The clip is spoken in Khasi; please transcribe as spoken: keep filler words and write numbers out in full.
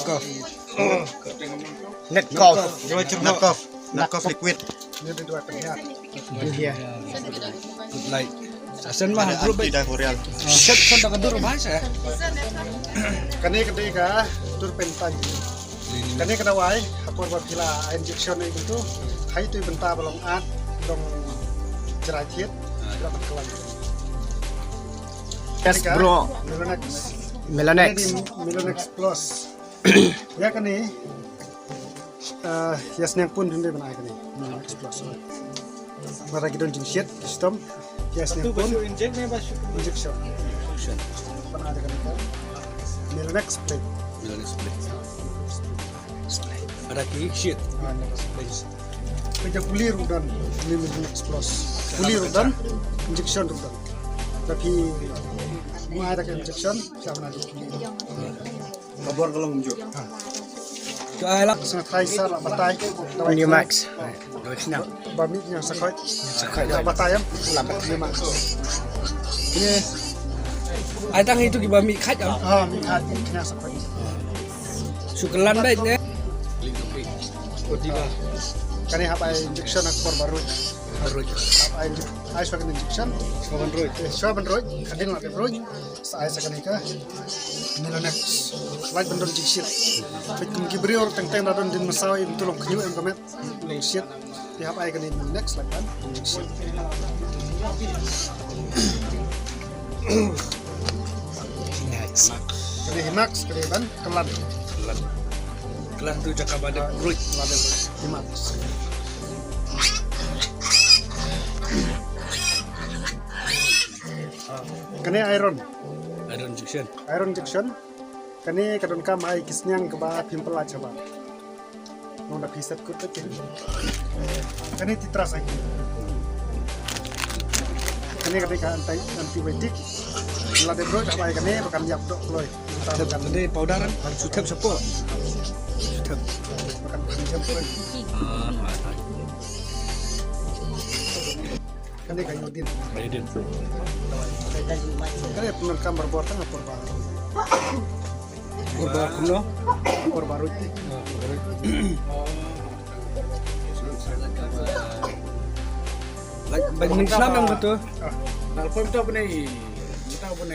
Cough. Net cough. Net cough. Net cough liquid. Ni di dua pynhiar. Pynhiar. Like. Sa shen ma group. Antidiarrheal. Shen shen da ka dur ba sa. Kane ka dei ka dur pyntan. Kane ka dawai ha por ba phi la injection ïa kito. Hai tu bynta ba long at, long jrai thied, ba long klan. Yes, bro. Melonex. Melonex. Kane dei Melonex Plus. Ïa kane, eh, ïa sniang pun dun dei ban ai kane. Melonex Plus. Lada ki don jingshit, ki shitom. Ïa sniang pun. Injection. Injection. Ban ai kane ka Melonex Spray. Melonex Spray. Lada ki shit. Ah, Melonex Spray. Phi da puli ruh don, ni Melonex Plus. Puli ruh don, injection ruh don. Lada phi, mu ai da ka injection, phi ap na di puli. Ka bor ka long kumjuh. Ka ai la. Sanitizer la batai. Pneumax. Doi sniang. Ba mih sniang sa khoit. Sa khoit. La batai em. La batai. Pneumax. Ni. Ai tang itu ki ba mih khat em. Ah, mih khat, mih sniang sa khoit. Shu kylan beit ne. Kane hap ai injection ha ka por ba ruh. Ba ruh. Hap ai injek-, ai shuwa kane injection. Shuwa ban ruh. Eh, shuwa ban ruh. Hadien la dep ruh. Sa ai sa kane ka Melonex. Lait ban don jingshit. Peit kum ki briew teng teng da don dien masaw im tu long khñiuh im ka met. Long shit. Te hap ai kane Melonex lait ban don jingshit. Next. Kane Himax, kane ban kylan. Kylan. Kylan tu jaka ba dep ruh. Ba dep Himax. Kane iron. Iron injection. Iron injection. Kane ka donkam ai ki sniang kaba phim pyllait shabar. Nong da phi set kut te. Kane tetracycline. Kane ka dei ka anti, antibiotic. La dep ruh hap ai kane ba kan ïap doh kloi. Tep, tep, kane powder kan. Shu tep shapoh. Shu tep. Ba kan ïap kloi. Ah, ah, ah. Kane ka iodine. Iodine. Kane pyndonkam barabor tang ha por ba. Por ba kumno? Por ba ruh. Like, bad min slam em kato. Ah. Dal pom to bne. Kita bne.